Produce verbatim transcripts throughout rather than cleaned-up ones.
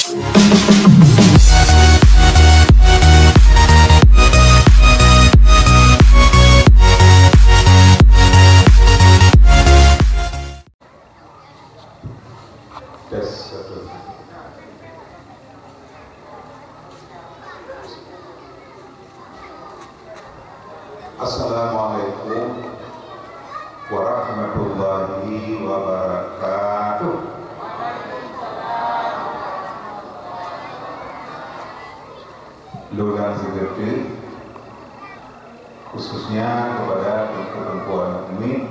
Tes satu. Assalamualaikum warahmatullahi wabarakatuh. Lôn lam sigeuteu, khususnya kepada teungku-teungku aneuk miet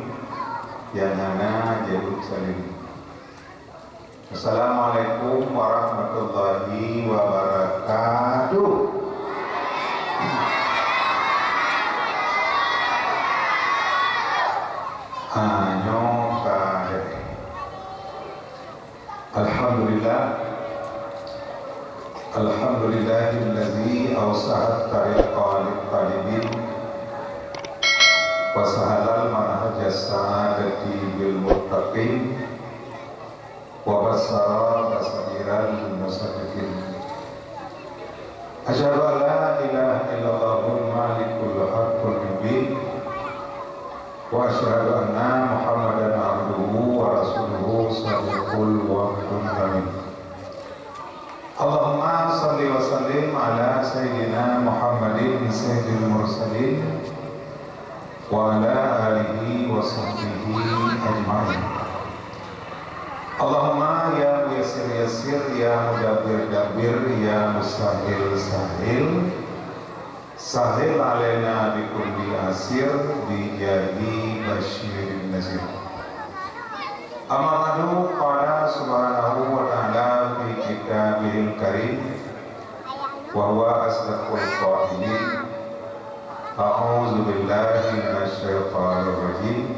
nyang hana jeuet saleuem. Assalamualaikum warahmatullahi wabarakatuh. Ha, nyoe ka deh. Alhamdulillah. Alhamdulillahillazi awsahat tariqa lit talibin wa sahalal manhajas sa'adati bil muttaqin wa basyara basyira lil musaddiqin. Asyhadu an la ilaha illallahul malikul haqqul mubin. Wa asyhadu anna Muhammadan abduhu wa rasuluhu shadiqul wa'dil amin. Allahumma shalli wa sallim ala sayyidina Muhammadin sayyidil mursalin wa ala alihi wa sahbihi ajma'in. Allahumma ya muyassir yassir, ya mudabbir dabbir, ya musahhil sahhil. Sahhil alaina bi kulli asir bi jahi basyirin nazir. Amma ba'du, qala subhanahu wa ta'ala fi kitabihil karim, wa huwa asdaqul qailin. A'udzu billahi minasy syaithanir rajim.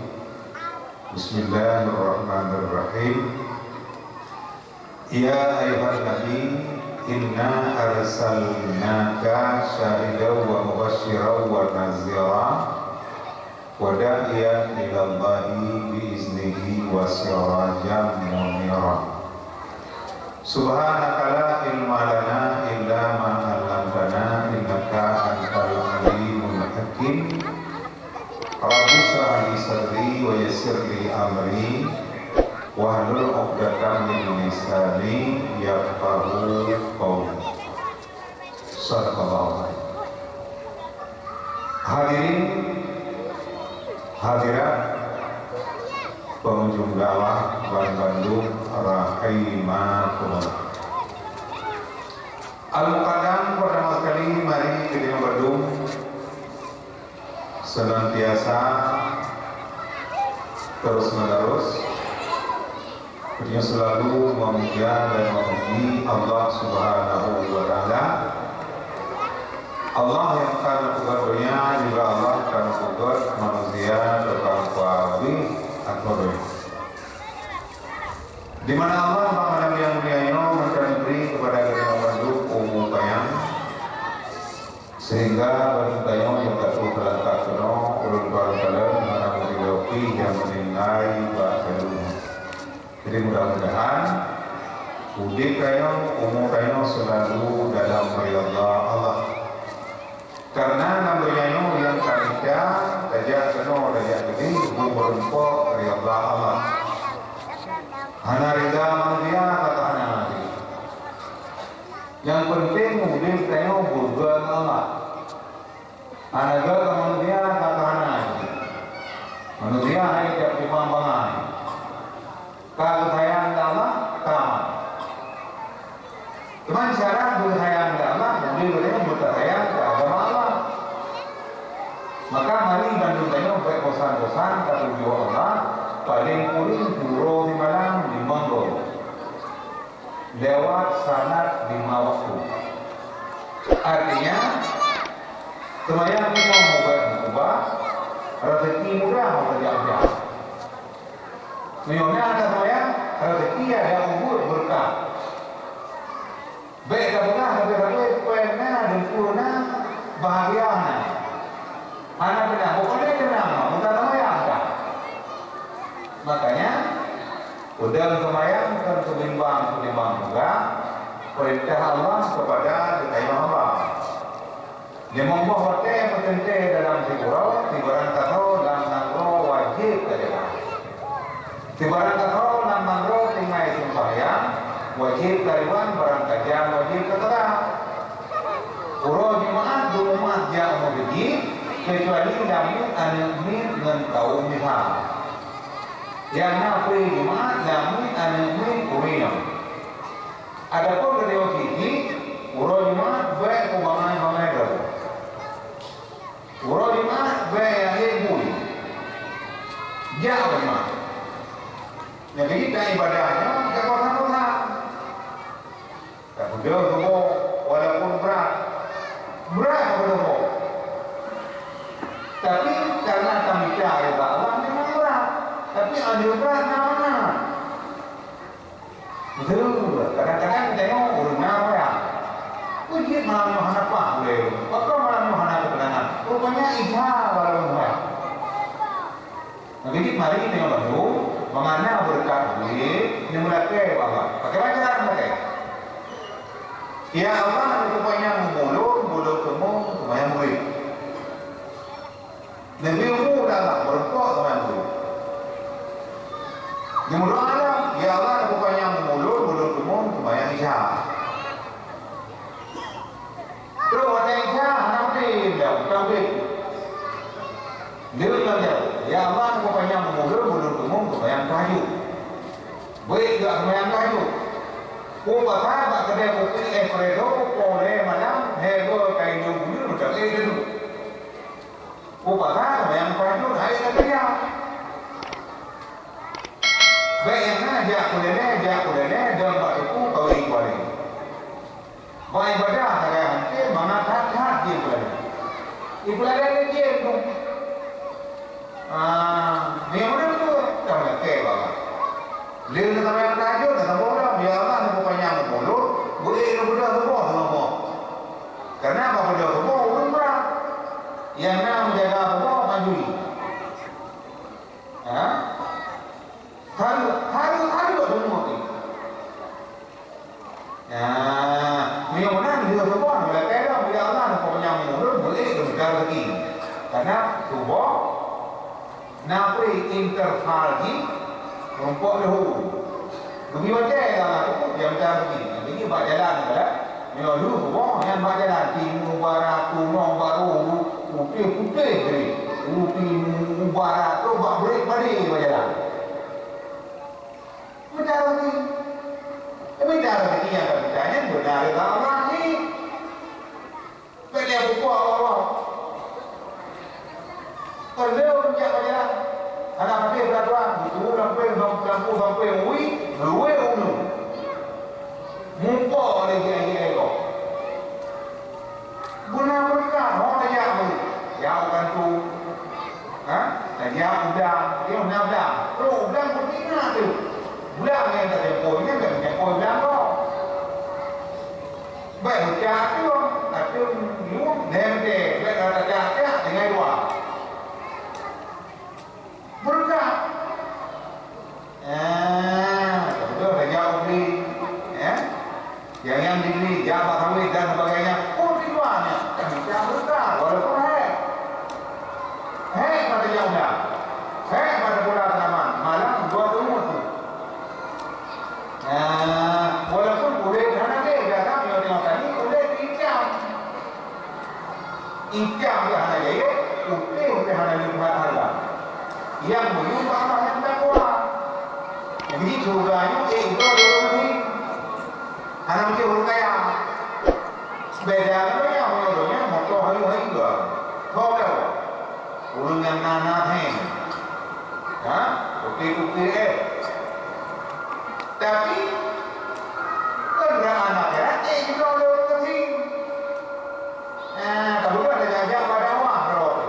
Bismillahirrahmanirrahim. Ya ayyuhan nabi, inna arsalnaka syahidan wa mubasysyiran wa nadhira wa da'iyan ilallahi bi iznihi wa sirajan munira. Subhanaka la ilma lana illa ma 'allamtana innaka antal alimul hakim. Rabbi shrah li sadri wa yassir li amri wahlul 'uqdatam min lisani yafqahu qawli. Sadaqallahu. Hadirin hadirat pengunjung dakwah banbandum rahimakumullah. Al-Muqaddam, pertama sekali mari kita bandum senantiasa terus-menerus, artinya selalu memuja dan memuji Allah Subhanahu wa Ta'ala. Allah nyang ka neupeugöt donya, juga Allah ka neupeugöt manusia tukang peuabéh ateueh donya. Di mana Allah bak malam nyang mulia nyoe meunan neubri keupada geutanyoe bandum umu panyang, sehingga bandum tanyoe nyang ka troh teulantak keunoe, ulôn barangkalan hana meudroe pih nyang meuninggai bak geutanyoe. Jadi, mudah-mudahan udeb tanyoe, umu tanyoe seulalu dalam ridha Allah. Karena lam donya nyoe nyang ka mita, tajak keunoe, tajak keudeh, beu meureumpok ridha Allah. Hana ridha manusia, ka hana lagi. Nyang penting udeb tanyoe beugöt Allah. Hana göt manusia, ka hana lagi. Manusia hai jak timang bangai. Ka geusayang lé Allah, ka aman. Teuma syarat geusayang lé Allah, udeb geutanyoe beuteupeusayang keu agama Allah. Maka mari bandum tanyoe bèk bosan-bosan tatuju Allah, paleng kureueng siuroe simalam limong goe. Lewat sunat lima waktu. Artinya, seumayang lima waktu bèk meukeubah, rezeki mudah meukeujak-jak. Meunyoe na taseumayang, rezeki ada, ubit, beureukat. Bèk tapeugah sabe-sabe, peue na, deungon na, bahagia na. Hana peue na, pokoknya teunang, meutaseumayang ka. Makanya, udeb seumayang kon keubimbang-keubimbang juga, Peurintah Allah keupada geutanyoe hamba. Limong boh watée meuteuntée dalam siuroe, sibarang takroe lam nanggroe wajéb tajaga. Sibarang takroe lam nanggroe tinggai seumbahyang, wajéb tariwan, barang tajam wajéb taseudara. Uroe Jumat, dum umat jak u meuseujid, keucuali lam miet aneuk miet ngon kaum misai. Nyang na pri Jumat, lam miet aneuk miet ureueng inong. Adapun geutanyoe syiek, uroe Jumat bék u bangai-bangai droe. Uroe Jumat bék akhé bui. Jak u Jumat. Nyang keujieb ibadah nyoe ka kosa-kosa. Tapeudeuh tuboh walaupun brat. Brat tapeudeuh tuboh. Tapi karena tamita ridha Allah memang brat. Tapi aneuk brat na manfaat. Beutôi, kadang-kadang tengok ureueng na wayang. Peue jeuet malam nyoe hana paih ulée, pakon malam nyoe hana keuteunangan. Rupanya Isa malam nyoe. Maka jeuet mari tengok bandum, mangana beureukat ulée, neumeulakée bak Allah. Pakriban cara meulakée? Ya Allah, neupanyang umur lôn, lôn seumeung seumayang Maghrib. Neubri umu lam meurumpok keumantöng. Neumeudoa lom, "Ya Allah, neupanyang umu lôn, ulôn teumon seumayang Isya." Trok watée Isya, hana udeb lom, ka udeb. Lheueh lom jaroe, "Ya Allah, neupanyang umu lôn, ulôn teumon seumayang tahajud." Beuet jak seumayang tahajud. Peue pasai bak keudée kupi espresso, poh lhée malam, hé goe kain nyang buleuen meucabé deungon. Peue pasai seumayang tahajud hai teukeujang. Bék nyang na jak keu lelée, jak keu lelée, dong bak teupeu kawé ikuali. Bak ibadah sagai hanté mangat that-that jih peulagée. Ipeulagée jih tu. Ah, nyang mana tu? Dah meulakée bak Allah. Lé na seumayang tahajud, na saboh lam, "Ya Allah, neupanyang umu lôn, beuék lôn beudôh suboh teungoh boh." Karena bak beudôh suboh ureueng brat. Nyang na meujaga suboh majui. Ha? Hareuet, hareuet, hareuet bunoe pih. Nah, meunyoe meunan lheueh suboh, meulakée lom, "Ya Allah, neupanyang umu lôn, beuék lôn mita rezeki." Karena suboh na pri interval jih, rumpok leuhô. Geubri watée lam teupeu nyang mita rezeki. Jadi bak jalan, meunyoe lheueh suboh, nyan bak jalan, timu, barat, tunong, barô, putéh-putéh jih. U timu, u barat, trok bak brek padé bak jalan. Mita rezeki. Mita rezeki nyang ka mita nyan beuna ridha Allah jih. Bék lé peubuet Allah. Perlu jak bak jalan. Hana patéh peuraturan, beutôi lam peueng, lam peueng, lam peueng, ui, luwé ulu. Muphom lé jih, jih, jih. Beuna beureukat, ho tajak meunan. Jak u kantô. Ha? Tajak u blang, tajak u blang. Trok u blang peutinggai teuh. Blang nyang tajak u kantô nyan, tajak u blang kantô. Bék meucak ateueng, ateueng yuem, lhée meuté, bék rata cak-cak tinggai dua. Beureukat. Ah, contoh raja ubri, ya. Yang, yang diberi, ya, bak sawit dan sebagainya. Pun di luar ni, kan macam beureukat, walaupun hai. Hai pada jauh dah. Hai pada bola tanaman, malam dua tahun tu. Ah, walaupun boleh hana deh, datang, dia tengok tadi, boleh pinjam. Itam pih hana jayek, putéh pih hana leumbah hareuga. Nyang meuyue bak Allah nyang takwa. Jadi, syeuruga nyoe ék droe lé ureueng miskin. Hana meusti ureueng kaya. Beda ngon donya, meunyoe donya moto hayu-hayu dua. Ho ka ureueng nyang na-na hèng. Ha? Putéh-putéh, eh. Tapi, kenderaan akhirat ék jinoe lé ureueng miskin. Ah, ka beudôh tajak-jak bak dakwah droe.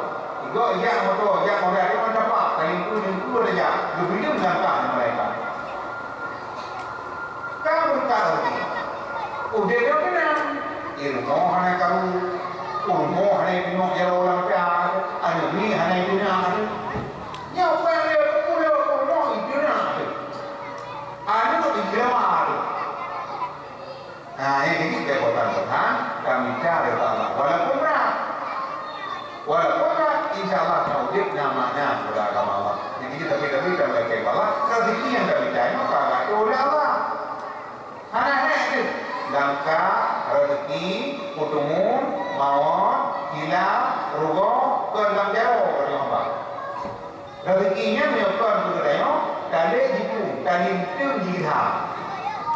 Igoe jak moto, jak moto, dia mantap, ka lingku-lingku tajak. Geubideueng langkah malaikat. Ka beureukat lagi. Udeb nyoe keunan. Di rumoh hana karu. Rumoh hana jiteurimong jaroe lam pia. Aneuk miet hana jiteunak. Nyoe peue lé, peue lé rumoh jiteunak. Aneuk jiteurimong. Nah, ini kita bosan-bosan, kami cari Allah. Walaupun berat. Walaupun berat, insya Allah, na udeb na makna kepada agama Allah. Jadi, kita, kita, kita berikan Allah. Rezeki yang kami cari, maka oleh Allah. Hana hek tu. Langkah, rezeki, peutumun, mawon, hilang, rugoe, kon lam jaroe, kata Allah. Rezeki nyan meunyoe kon keu geutanyoe, talét jipu, talinteung jigeuha.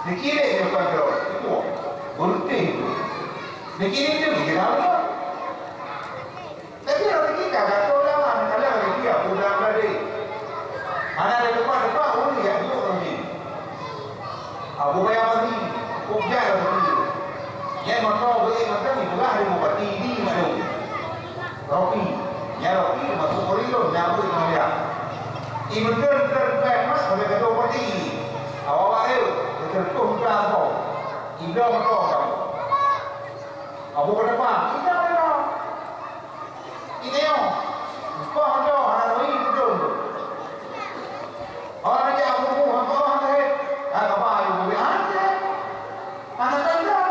Dikirém meunyoe kon droe, itu beureutéh itu. Dikirém teung jigeuha. Tapi rezeki ka gatoe lama, kadang rezeki ya pulang tadi. Hana ada tempat-tempat ureueng jak duek lagi. Abu Bakar Bani, kok jak lagi. Nyan moto beuet mantong dipeugah di bupati di Mandum. Ropi, nyan Ropi masuk koridor nyambut dengan dia. Imeuteu-teu pèng mak sampai ke bupati. Awak-awak eu, beuteutuh muka apa? Ibloe moto kamu. Abu Bakar Bani, tidak ada. Ini yo, engkau ada hana loi betul. Orang aja aku mau, aku orang saya. Ada apa yang boleh ada? Ada tanda.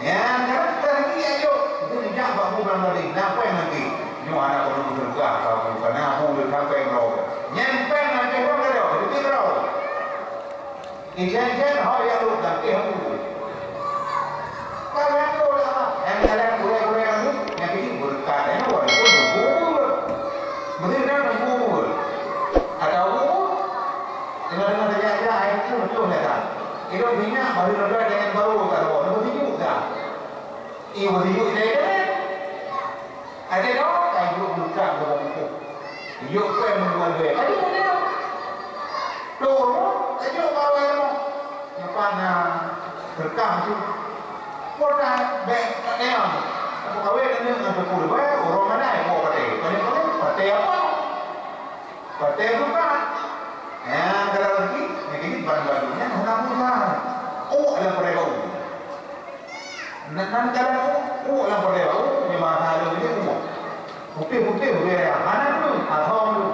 Ya, kan? Tadi dia yo, itu tidak baku bilang tadi. Kenapa yang nanti? Nyoe anak orang berubah, kalau bukan aku udah sampai yang roh. Nyampe nanti pun ada, itu roh. Icén-cén ho jak lôn lam éh hu. Ka lheueh lôn, nyang jalan gurée-gurée nyan, nyang keuneuk beureukat, nyan walaupun neububur. Meunan neububur. Atawa, teungoh-teungoh tajak-jak, hai tu, tu dah. Ilôn ingat baru leubeh dengan baru ka lôn, neubeusijuek dah. Ih, beusijuek dah, dah. Adak nyoe ka jok buka lubang bukon. Jok pèng meunduan dua. Tadi pun dia. Turun, ka jok bawai nyoe. Nyoe pan na teureukam tu. Pun dah bèk tak dengar. Apa kawin aneuk ngon teungku dua, ureueng mana yang buat patai? Paling-paling patai apa? Patai buka. Ya, kalau lagi, lagi ban-ban dunia hana buka. Oh, ada patai baru. Nan, nan jalan u, u lam peureulèe u, di masa lôn nyoe u. Putéh-putéh u, hana tu, atom tu.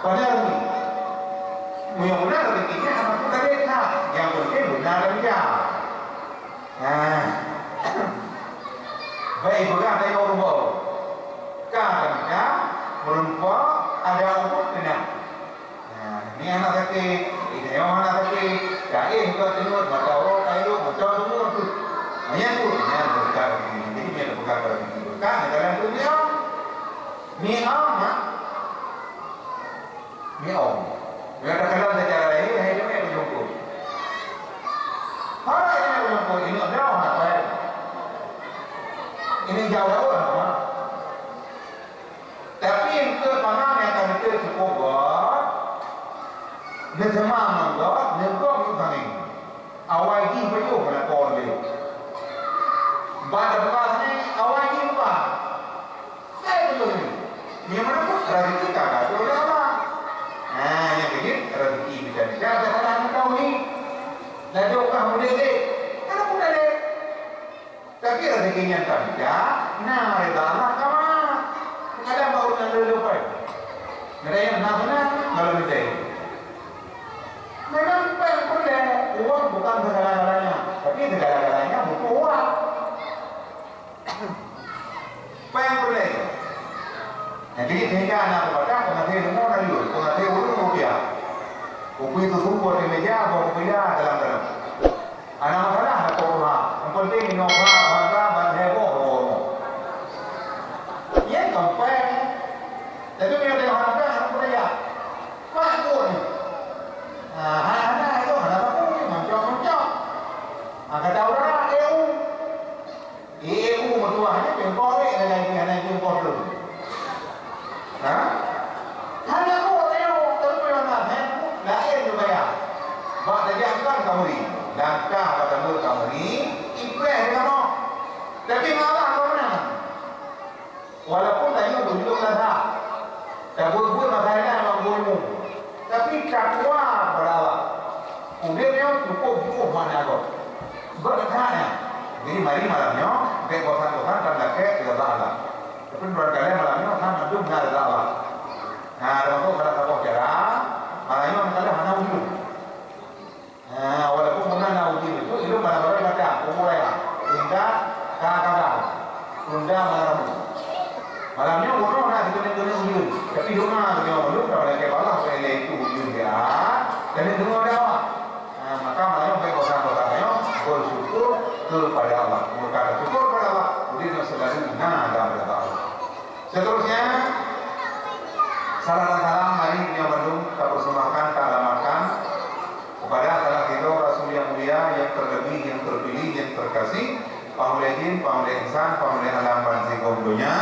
Padahal ni, meunyoe meunan rezeki nyan hana pun tadék that. Nyang penting beuna dan jak. Nah. Baik, peugah tengok rumoh. Ka dan jak, meureumpok, ada ubat kena. Nah, ni anak sakit, ini orang anak sakit. Kain kau tengok, mata orang kain tu, macam semua tu. Hanya tu, hanya berkat rezeki. Jadi, dia berkat rezeki. Berkat dalam tu dia. Ni amat. Ni om. Dia terkenal secara lahir, lahir dia punya berjumpa. Hai, ini berjumpa, ini jauh nak apa? Ini jauh-jauh nak apa? Tapi engkau panah yang akan kita cukup buat, neuseumah mangga, neugob yue bangeng. Awai jih payuh pada kon lé. Bak teumpat ni, awai jih ubah. Saya payuh ni. Yang mana pun rezeki tak ada oleh Allah. Nah, yang kejut, rezeki bisa-bisa ada orang tahu ni. Dah jauh kah boleh dek? Kalau boleh dek. Tapi rezeki nyang tamita, na rida Allah kama. Kadang bak ureueng nyang leuleupah. Kadang nyang na meunan, kalau meunan. Memang pèng peureulèe, uang bukan segala-galanya, tapi segala-galanya butuh uang. Pèng peureulèe. Jadi, sehingga aneuk peubatang, pengasih semua na liur, pengasih ureueng rupiah. Kupi susu buat di meja, bawa kupi dah dalam-dalam. Hana masalah, hana peue ha. Yang penting inoe ha, harga ban heboh, oh. Nyan kan pèng. Tapi bila tengok harga, hana peue ya. Pak pun. Ah, hana, hana, itu hana baku, mancok-mancok. Ah, kata orang, eh, u. Eh, u meutuah nyan, teumpok eh, hana, hana teumpok tu. Ha? Hana buet nyoe, tapi lam hati laén geubayang. Bak tajak bank Kamuri, langkah bak Kamuri, ipreh di kamoe. Tapi malah kau menang. Walaupun tanyoe beuntuk rasa, tabuet-buet masalah lam bumoe, tapi takwa kepada Allah. Udeb nyoe cukup jeuet makna gob. Beureukat nyan. Jadi mari malam nyoe, bèk bosan-bosan tameudekat keu Allah. Tapi barangkali malam nyoe hana mandum na rida Allah. Nah, termasuk salah satu cara, malam nyoe kadang hana ujung. Nah, walaupun meunan Ridho Rasul yang mulia, yang terlebih, yang terpilih, yang terkasih, paulée jin, paulée insan, paulée alam bansigom donya,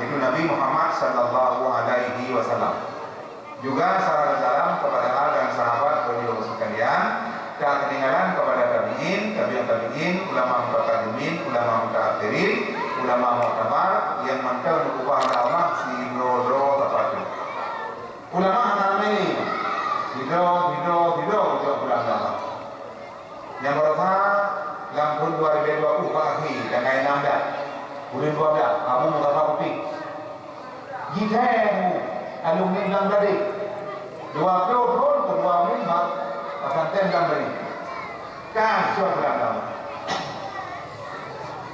yaitu Nabi Muhammad sallallahu alaihi wasallam. Juga salam kepada al dan sahabat beliau sekalian, tak ketinggalan kepada tabi'in, tabi'ut tabi'in, ulama mutaqaddimin, ulama mutaakhirin, ulama muktabar yang mantong geukeubah lé Allah sidroe-droe teupateuh. Ulama hana ramé, sidroe, sidroe, sidroe ujoe ulama. Nyang barosa lam thôn dua ribèe dua ploh bak akhé, tanggai nam blah, buleuen dua blah, Abu Mustafa Putéh. Jithèe alumni Blang Bladé. Dua ploh thôn keudua alumni bak pesantren Blang Bladé. Ka sua Blang Bladé.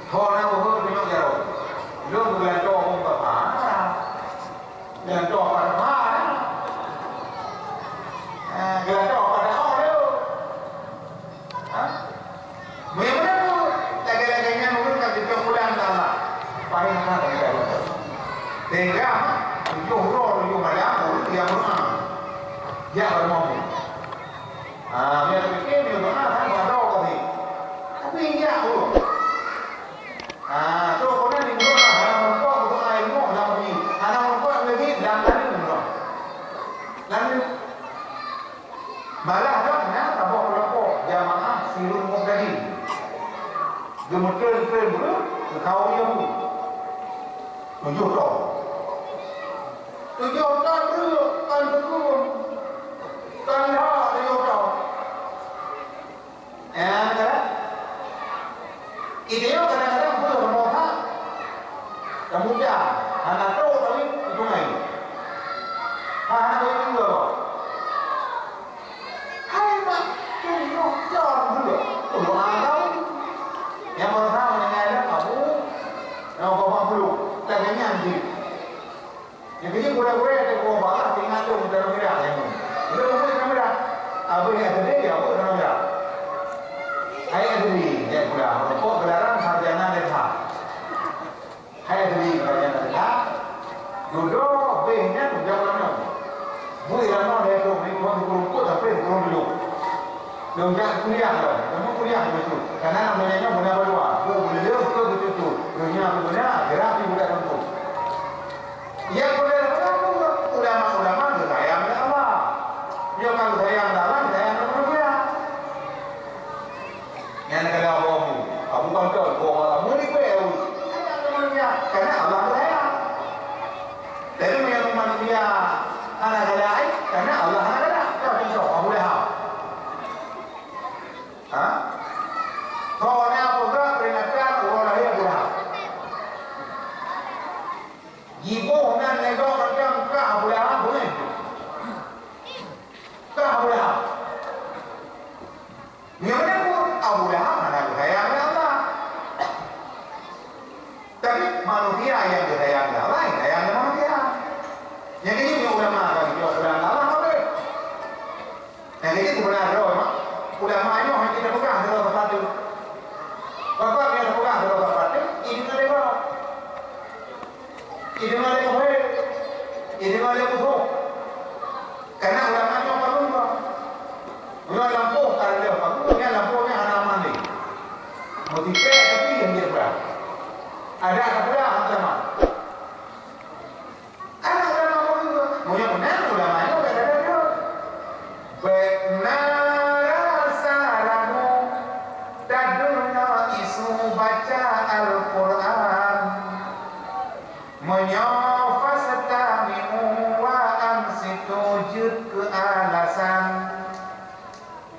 Thôn na beuhe meunyoe jaroe. Lôn geulantoe Abu Mustafa. Geulantoe Abu Mustafa. Ah, geulantoe Abu Mustafa. Ha? Meunyoe meunan, lagèe-lagèe nyan ureueng ka geujok pulang keu Allah. Paléng hana lagèe nyan. Sehingga tujoh uroe tujoh malam ureueng nyang meudoa. Jak bak rumoh. Ha, meunyoe tapike meunyoe doa kan bak droe tadi. Tapi jak ureueng. Ha, tu keunan di meudoa hana meurumpok meudoa ilmu lam masjid. Hana meurumpok lagi lam lalu meudoa. Lalu Malah dok na saboh keulompok jamaah Sirul Mubtadin. Geumeutreun-treun breueh keu kaum Yahudi. Tujoh thôn. Tujoh thôn breueh, thôn teugun. Thôn lhok tujoh thôn. Eh, kan? Ideologi kadang-kadang breueh rumoh that. Kemudian, hana trok tapi sungai. Hana trok juga. Hai, Pak, tujoh thôn dulu. Puluhan tahun. Nyang pertama dengan ada Abu, nama Bapak Puluh. Tanya nanti. Nyang keujeuet gurèe-gurèe teuh, oh, bah, tinggai lôn dalam mirah, ya, mun. Lôn murit dalam mirah. Abéh nyang keudeh, ya, abéh dalam mirah. Hai, keudeh, ya, pula. Kok gelaran sarjana lettha. Hai, keudeh, sarjana lettha. Dudoe béh nyan ujoe lam nyoe. Bui lam nyoe lhèe ploh menit, lhèe ploh menit, sampai lhèe ploh menit. Lôn jak kuliah lom. Lôn kuliah beutôi. Karena namanya nyoe beuna balua. Bu beuleuh, bu beutôi. Donya beuna, akhirat pih budak kampung. Nyang peugah ulama-ulama geusayang lé Allah. Nyoe ka geusayang lé Allah, geusayang lé manusia. Nyan keuh Abu, Abu Panton, Abu Malam, meunibée Abu. Sayang lé manusia, karena Allah geusayang. Tapi meunyoe manusia hana galak, eh, karena Allah hana galak. Contoh, Abu Lahab. Ha? Soe nyang peugah peringatan uroe lahé Abu Lahab. Jiboh nan lé gob macam kah Abu Lahab beungéh. Kah Abu Lahab. Nyang mana pun Abu Lahab hana geusayang lé Allah. Tapi manusia nyang geusayang lé Allah, sayang lé manusia. Nyang ini ulama kan, ulama Allah apa? Nah, jadi sebenarnya ulama nyoe hana kita peugah dalam satu. Bapak yang peugah dalam satu, ini ada apa? Ini ada apa? Ini ada apa? Karena ulama nyoe apa? Ulama lampu, kalau dia apa? Dia lampunya hana aman ni. Mau tiket tapi yang dia berang. Ada apa pula sama? Aneuk ulama meunyoe, meunyoe meunan ulama nyoe ka gadôh-gadôh. Bèk na rasa ragu tadeungoe isu baca Al-Qur'an. Meunyoe fastami'u wa ansitu jeuet keu alasan.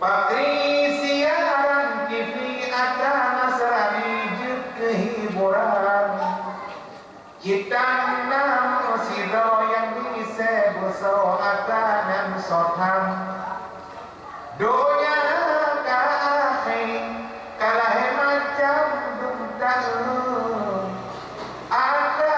Pakri siaran T V ata Nasrani jeuet keu hiburan. Cit tan na sidroe nyang bise beusoe ata nyan soe tham. Donya ka akhé, ka lahé macam dum taeu. Ata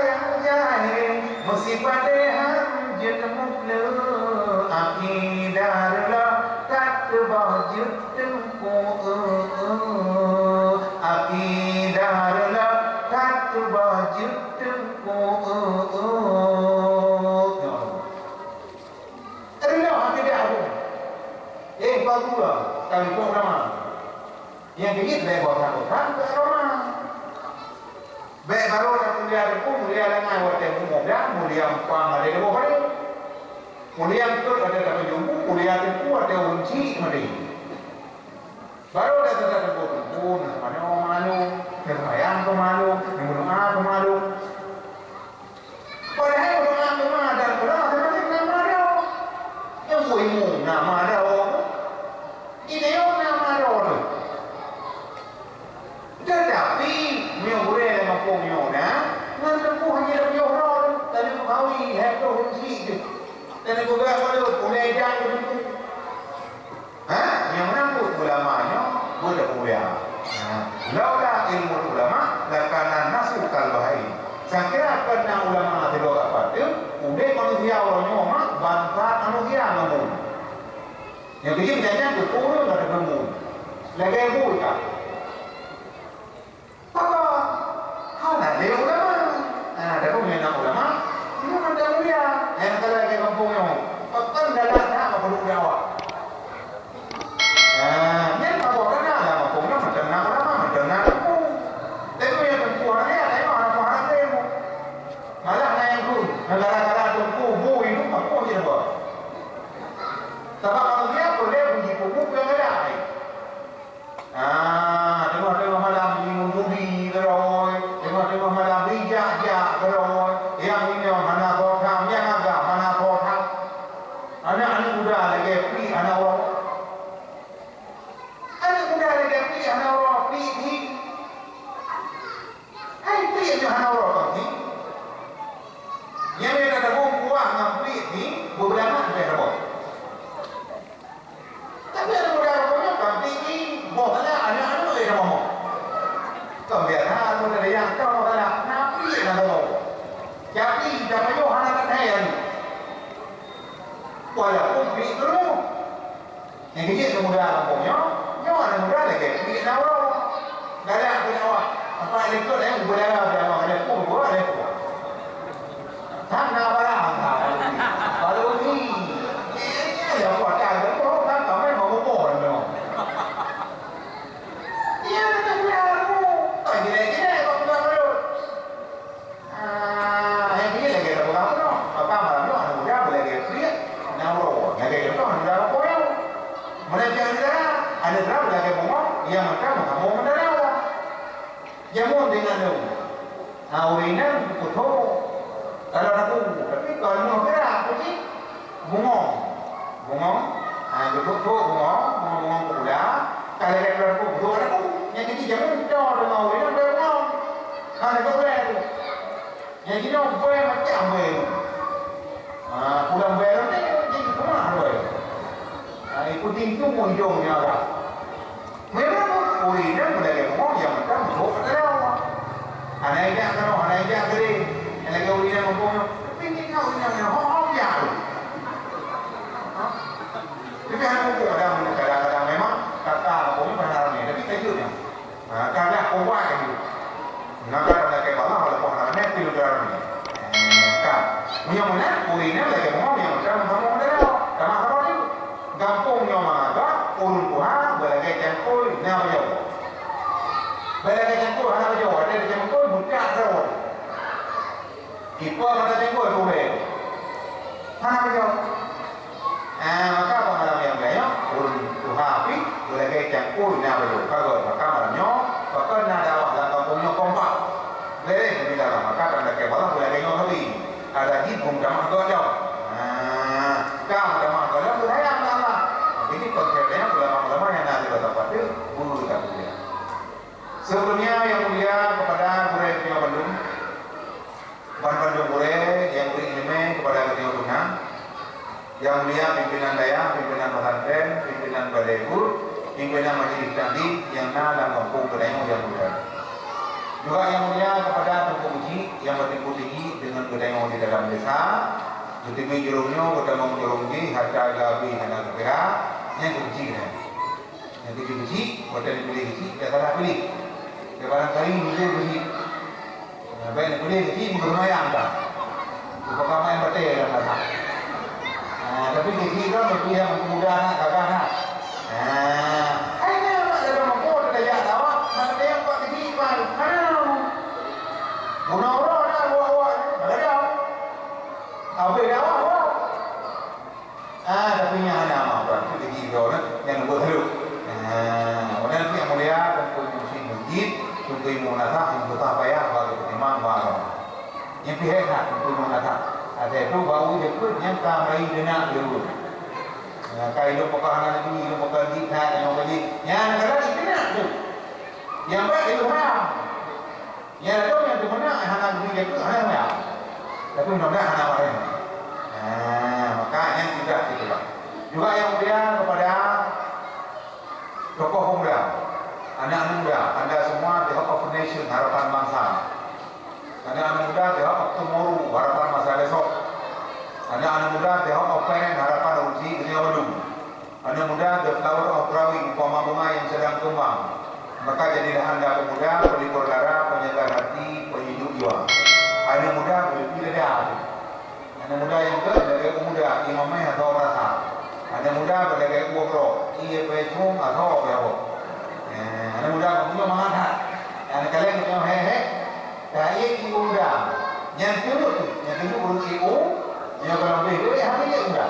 nyang jahé, meusipat deh han jeuet mupleu. Akidah reuloh that teuboh jeuet Teungku, eu, eu, akidah reuloh that teuboh jeuet Teungku, eu, eu. Reuloh akidah Abu. Eh, Pak Guru, Ka lipok ulama. Nyang keujeuet bèk bosan-bosan keu agama. Bèk barô takuliah teungku, mulia dangai watèe muda, mulia umpang ada di bawah dia. Mulia beutôi watèe tapeujumpu, mulia teungku watèe ureueng chik maté. Barô dah that teungku-teungku, na seumanoe malu, na seumayang keu malu, na meudoa keu malu. Padahai ureueng agama dan ulama teumasuk nama droe. Nyang bui mu nama droe. Ideologi nama droe. Tetapi, meunyoe gurèe lam gampông nyoe na, ngon teungku hana jiôh droe, tapi meukawi, hai troh ureueng chik jih. Dan peugah pada ulèe jang teungku. Ha? Nyang meunan pun ulama nyoe beuteupeue. Ha. Laula ilmu ulama lakana nasu kal bahaim. Sakira kon na ulama sidroe ka patéh, udép manusia uroe nyoe mak bansa manusia ngon bui. Nyang keujeuet nyan keu ureueng ka teupeubuet. Lagèe bui ka. Pakon? Hana lé ulama. Nah, tapi meunyoe na ulama, nyoe mantong mulia. Nyang ka lagèe gampông nyoe. Pakon galak that meukeureuh dakwah. Nah, nyan pakon na lam gampông nyoe mantong na ulama, mantong na teungku. Tapi meunyoe teungku hana lé, hana lé. Malah na nyang kheun, gara-gara teungku bui nyoe, pakon jih buet. Sabab manusia peureulèe bui jipeubuet nyang galak. Ah, teungoh-teungoh malam jimeudubi keudroe, teungoh-teungoh malam jijak-jak keudroe, nyang inong hana soe tham, nyang agam hana soe tham. Aneuk-aneuk muda lagèe pliek hana uroe. Aneuk muda lagèe pliek hana uroe, pliek jih. Hai pliek nyoe hana uroe kon jih. Nyang lé tatabong kuah ngon pliek jih, beubeulamat bèk saboh. Tapi aneuk muda rukon nyoe ka tinggi, boh salah aneuk-aneuk lé saboh. Kon biasa aneuk muda nyang ka boh salah, na pliek na saboh. Jadi, tapajoh hana tathèe aneuk. Walaupun pliek keureumoh. Nyang keujeuet aneuk muda gampông nyoe, nyoe aneuk muda lagèe pliek na uroe. Galak keu dakwah. Apa likot, eh, ubé dara dakwah, ada pun, ada pun. Hana barang, ha, baru ni. Ya, ya, ya, buat dah, dah, dah, dah, dah, memang umur, dah. Ya, dah, dah, dah, dah, dah, gila-gila, kau pegang dulu. Ah, nyang keu lagèe tapeugah bunoe. Maka malam nyoe aneuk muda beulagèe pliek na uroe. Lagèe contoh, aneuk muda gampông nyoe. Meunyoe aneuk muda, aneuk muda beulagèe bungöng, nyang mantong meukamoe meudaroe. Jameun deungon lôn. Ha, ureueng inong peuthok. Kalau lagu, tapi kalau nyoe kira, apa cit? Bungöng. Bungöng. Ha, geuthok-thok bungöng, bungöng-bungöng pula. Kalau ada keluar pun, geuthok lagu. Nyang keuchik jameun, cok deungon ureueng inong bungöng. Ha, lagu tu. Nyang jinoe bèe macam bèe. Ha, pulang bèe lom nyan, jadi keumah bèe. Ha, ikuti itu muncung nyan lah. Memang ureueng nyan meulagèe bungöng nyang mantong meuhok ata dawa. Hana ijak keunoe, hana ijak keudéh. Nyang lagèe ureueng nyan mumpung nyoe. Tapi nyoe ureueng nyan hok-hok jak tu. Tapi hana mumpung, kadang-kadang memang kata mumpung nyoe hana ramè. Tapi tajak nyan. Ha, ka dah kuat laju. Maka tanda keu Allah walaupun hana ramè pih leuka ramè. Ka. Meunyoe meunan, ureueng nyan lagèe bungöng nyang mantong meuhok ata dawa. Sama-sama tu. Gampông nyoe meuagak, ureueng tuha beulagèe cangkôi na bajoe. Beulagèe cangkôi hana bajoe, watèe cangkôi butak droe. Kipeue mata cangkôi pubèe. Hana bajoe. Ah, maka pengalaman nyang beungoh, ureueng tuha pih beulagèe cangkôi na bajoe. Ka göt, maka malam nyoe, pakon na dakwah lam gampông nyoe kompak. Beureh, bila maka tanda keu Allah beulagèe nyoe sabe. Ada jih bungkam agak jauh. Nah, ka meutamah agak jauh, beuraya Allah. Jadi, konsepnya ulama-ulama nyang na di kota Padeue, bulu tak kuliah. Sebelumnya, yang mulia kepada gurèe nyoe bandum, ban bandum gurèe nyang bri ileumèe kepada geutanyoe tuha, yang mulia pimpinan dayah, pimpinan pesantren, pimpinan balai guru, pimpinan majelis taklim nyang na lam gampông geutanyoe yang mulia. Juga yang mulia kepada Teungku Geuchik nyang beutinggi-tinggi deungon geutanyoe di dalam desa, geuteubiet jurông nyoe, geutamong jurông jih, hareuta geubi hana geukira, nyan Teungku Geuchik nyan. Nyang keuchik-keuchik, watèe neupiléh keuchik, dak salah piléh. Dak barangkali meunan keuchik. Nah, bèk neupiléh keuchik, meuseumayang ka. Upama main batèe lam rasa. Nah, tapi keuchik kan lebih yang muda nak, gagah nak. Nah, Jihad that untuk mengatakan. Ada tu bau dia pun yang ka meraih denak dia pun. Ya, kai lu pekah hana lagi, lu pekah di that, yang apa ni? Yang kalau di denak tu. Yang baik itu haram. Yang ada yang tu mana hana lagi dia tu, hana haram. Tapi mudah-mudahan hana haram. Nah, maka yang tidak itulah. Juga yang mulia kepada tokoh pemuda, anak-anak muda, anda semua the hope of nation, harapan bangsa. Anak-anak muda the hope of tomorrow, harapan masa besok. Anak-anak muda the hope of parent, harapan uji dunia belum. Anak muda the flower of growing, umpama bunga yang sedang kembang. Maka jadilah anda pemuda, pelipur dara, penyegar hati, penyejuk jiwa. Anak muda, berhenti dada. Anak muda nyang keu lagèe pemuda, imamé atau rasa. Anak muda lagèe ueh rok, ié peucung atau apa apa. Eh, anak muda punya mangat hat. Anak kalian punya hehe, kaya ibu muda. Nyang tiru tu, nyang tiru urut ibu, nyang kalau lebih duit, habis dia muda.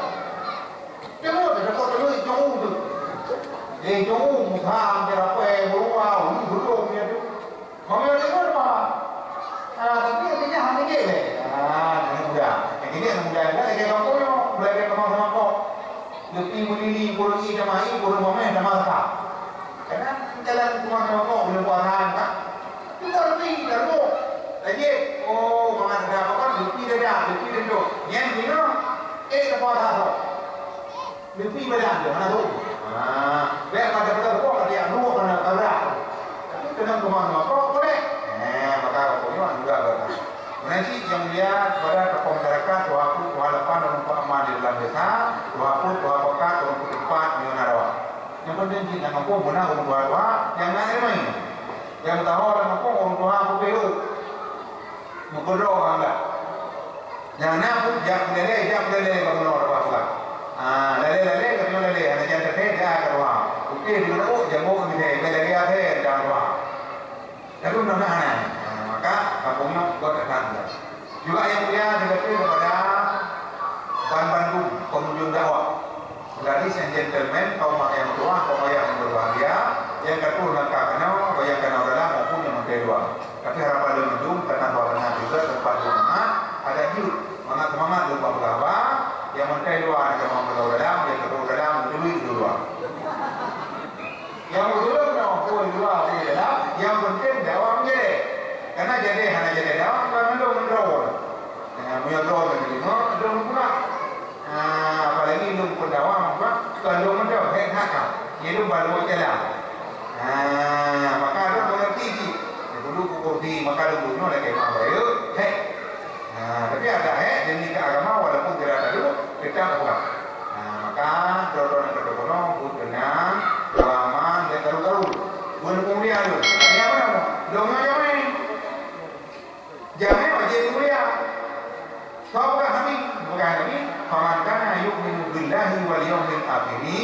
Tiru tu, dapat tiru itu tu. Eh, itu, muka hampir apa, eh, berubah, ini belum dia tu. Meunyoe deungon, Pak. Ah, tapi artinya hana gét lé. Ah, aneuk muda. Nyang keuneuk aneuk muda nyan lagèe kampung nyoe, belajar keumang sama kok. Leupie meulili, puluh i tamah i, puluh mamèh tamah saka. Kadang jalan keumang sama kok, buleuen puasa, Pak. Itu leupie, lalu. Lagi, oh, mangat ada apa kan, leupie dada, leupie dendok. Nyan, you know, eh, puasa tu. Leupie badan tu, hana tu. Ha, bèk pada-pada ruwah, pada yang ruwah, hana tabrak. Tapi keuneuk keumang sama kok, boleh. Eh, maka rokok nyoe juga berkah. Meunan cit nyang mulia kepada tokoh masyarakat, tuha peuet, tuha lapan, ureueng peuaman di dalam desa, tuha peuet, tuha pekat, ureueng peutupat, nyoe na dua. Nyang penting cit lam gampông beuna ureueng tuha-tuha nyang na ileumèe. Nyang meutuha lam gampông ureueng tuha peupeue. Meukeudroe ureueng dak. Nyang na pun jak meuleleh, jak meuleleh bak bunoe bak pulang. Ah, lalé-lalé, ka nyoe lalé, hana jan teuthèe, jak ka tuha. Oke, di mana, oh, jambok ni, bèk lagèe akhé, jak tuha. Tapi mudah-mudahan, eh, maka kampung nyoe buat datang juga. Juga yang mulia, saya kata kepada ban bandum pengunjung dakwah. Ladies and gentlemen, kaum mak yang tuah, kaum ayah yang berbahagia, nyang ka troh lam ka keunoe, nyang ka na dalam maupun nyang mantong luwa. Tapi harapan lôn mandum ka na dua beunang juga teumpat lôn mangat, adak jeuet, mangat seumangat lôn bak peugah haba, nyang mantong luwa nyang ka mampu dalam, nyang ka troh dalam, beutôi di luwa. Nyang ureueng nyoe pun luwa pun dalam, nyang penting dakwah meujadi. Karena jadi hana jadi dakwah, bukan mandum meudroe. Nah, meunyoe droe tadi deungoe, droe meupeugah. Ah, apalagi lôn peudawa meupeugah, kon lôn meudoe, hék that ka. Nyan lôn baru jalan. Ah, maka droe mengerti cit. Dulu kukurti, maka lôn bunoe lagèe meuah bayeue, hék. Ah, tapi adak hék, demi keu agama, walaupun tidak ada dulu, tetap peugah. Ah, maka droe-droe nyang ka teupeue buet deungon, dua aman, dan karu-karu. Bukan pemulia lôn. Tapi apa nama? Lôn nyoe jamé. Jamé wajéb mulia. Saboh kali, bukan Nabi, "Faman kana yu'minu billahi wal yaumil akhiri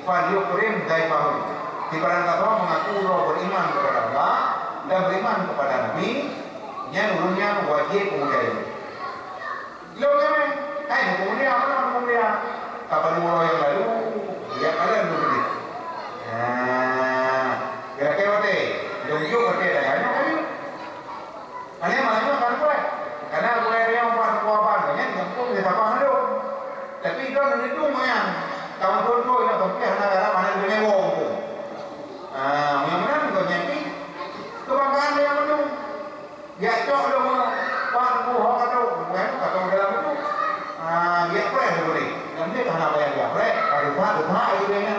falyukrim dhaifahu." Sibarang kasoe mengaku droe beriman kepada Allah dan beriman kepada Nabi, nyan ureueng nyan wajéb meumuliai. Lôn jamé, hai, meumulia, mana meumulia? Kapan uroe nyang lalu, ya, kalian meumulia. Nah, kira-kira watèe, lôn jok watèe dah, ya, nyoe kali. Hana malam nyoe kan kuat. Karena kuat nyoe kuat kuaban, nyan gampông dia tapah mandum. Tapi droe neudong nyan. Kawan tuan-tuan nyang toke hana garam, hana geuneuk wong pun. Ah, nyang meunan kau nyan pi kebanggaan dia mandum. Dia cok dong, Pak, bu, ho, kata, bukan, kata dalam itu. Ah, dia preh dia boleh. Dan dia hana payah dia preh, ada tak, ada tak, ada dia.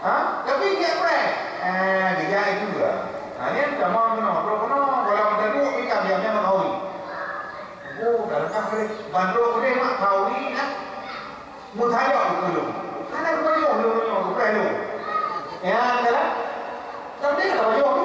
Ha? Tapi gét preh. Eh, gejak itu juga. Ha, ni sama kena, kalau kena, kalau kita duduk, kita diamnya nak kawin. Oh, dalam kan boleh. Bandung boleh mak kawin, ya. Mutayok itu lu. Karena lu payung, lu, lu, lu, preh lu. Ya, dalam. Tapi kalau payung,